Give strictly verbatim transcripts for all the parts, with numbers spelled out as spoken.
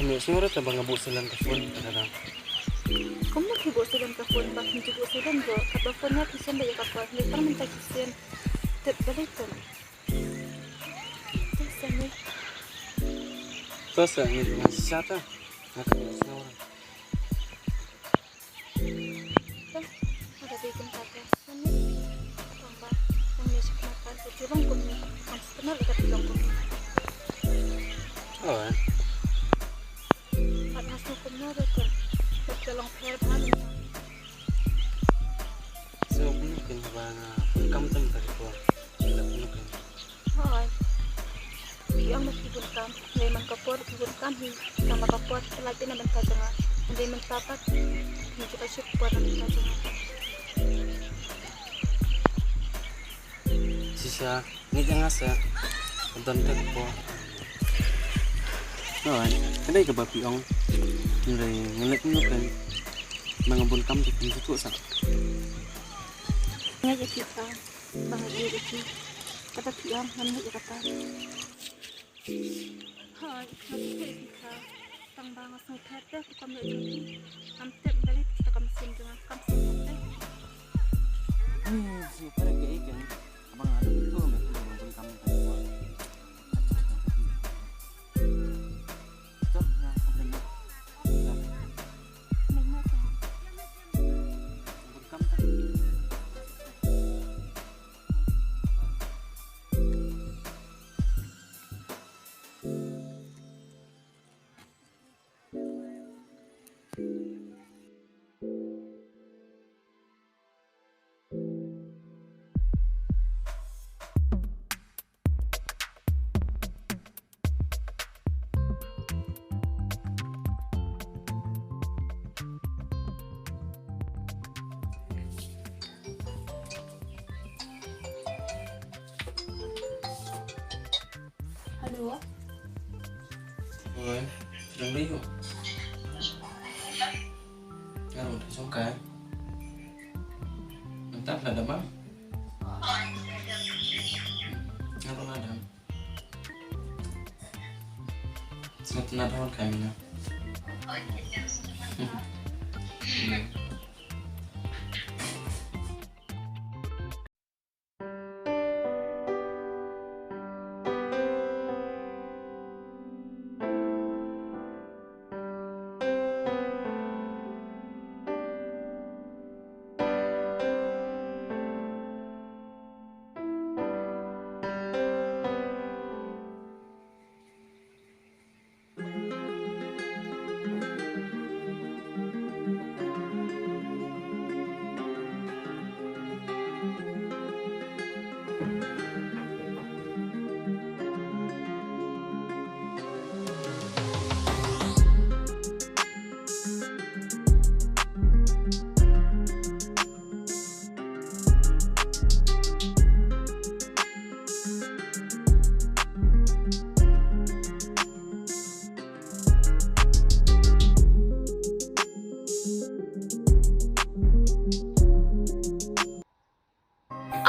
Kumne, sngewbha te ba nga buh silent ka phone, ka dang. Kumno phi buh silent ka phone, ba phi ju buh silent ko, katba phone nga phi send da ïa ka phone, ne tang mynta ki send. Tip balei tang. Te send ni. To sa ni nga shisha ta. Nga ka sngewbha. Ada dei kumta ka. Mane, tang ba, nang ne sik makan, ka ti long kumne, kam sik kenal ka ti long kumne. Oh, eh. Pat ngas no kumno da ka. Pat ka long pher ba ni. So, kumno kin ba nga, kam tam ka ko. Ila kumno kin. Hooid. Phi ong ba phi bun kam. Dei man ka por phi bun kam hi. Tang ba ka por ka lait na bynta jong nga. Dei mynta pat phi ju ka suk por na bynta jong nga. Shisha, ngi jong nga sa. Don ka por. Hooid. Ka dei kaba phi ong. Dei ngi leit ngi kan. Ba nga bun kam te phi ju sa. Nga ïa phi kam. Ba nga ïeit ïa phi. Kata phi ong, ngam ïeit ïa kata. Hooid, nga ïeit ïa phi ka. Tang ba nga sngewthuh te, phi kam ïeit ïa phi. Ngam tip balei te kita ka mynsiem jong nga, kam sngewthuh te. Hmm, sngewthuh ka ïeit ïa nga. Ba nga ïeit ïa phi, me tu ba nga kam ïeit ïa phi. Hello. Oi, dang dei ïoh. Nga rung dei jong ka. Mynta phi la dap ma? Nga rung la dap. Sngewtynnat hon ka mina.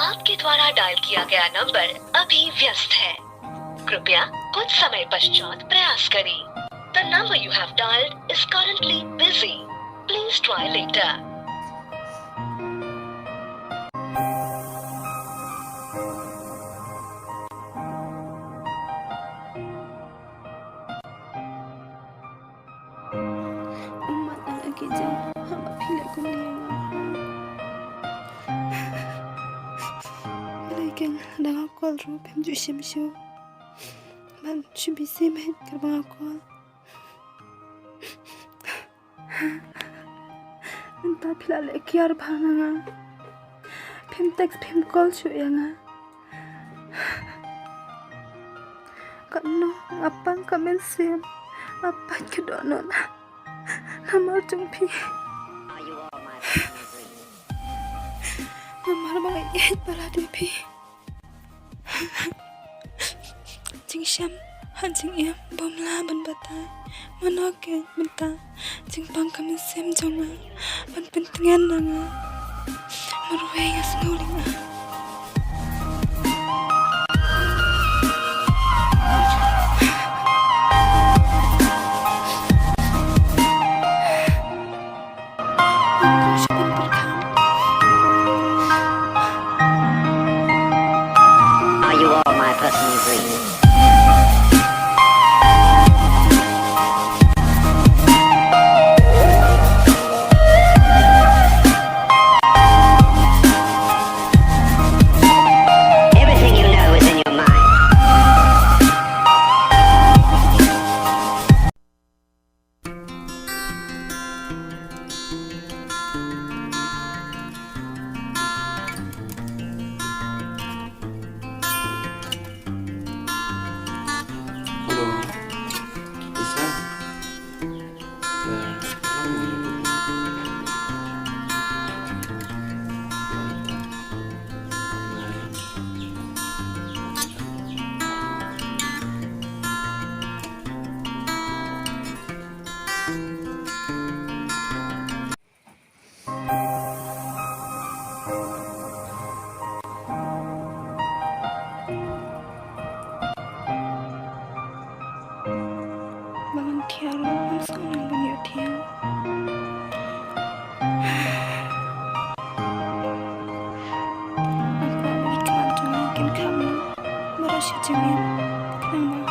आपके द्वारा डायल किया गया नंबर अभी व्यस्त है। कृपया कुछ समय पश्चात प्रयास करें। The number you have dialed is currently busy. Please try later. Ummat, nga la ïeit jam haba phi leh kumne ïa nga. Balei kein lada nga call ruh phim ju shim shuh? Ban shu busy beit katba nga call. Mynta phi la leh kiar bha na nga. Phim text phim call shuh ïa nga. Katno nga pang ka mynsiem, nga pang ka dohnud namar jong phi. Namar ba nga ïeit palat ïa phi. Jingshem ha jingim bym lah ban batai. Mano kein mynta jingpang ka mynsiem jong nga ban pyntngen na nga. Marwei nga sngew lynga. You are my personal dream. Everything you know is in your mind. Hello. Isa? Ba ngan thiah ruh, ngam sngewbha ban ïoh thiah. Nga kwah ba ki kmie jong nga kin kham noh baroh shi jingim. Khnang ba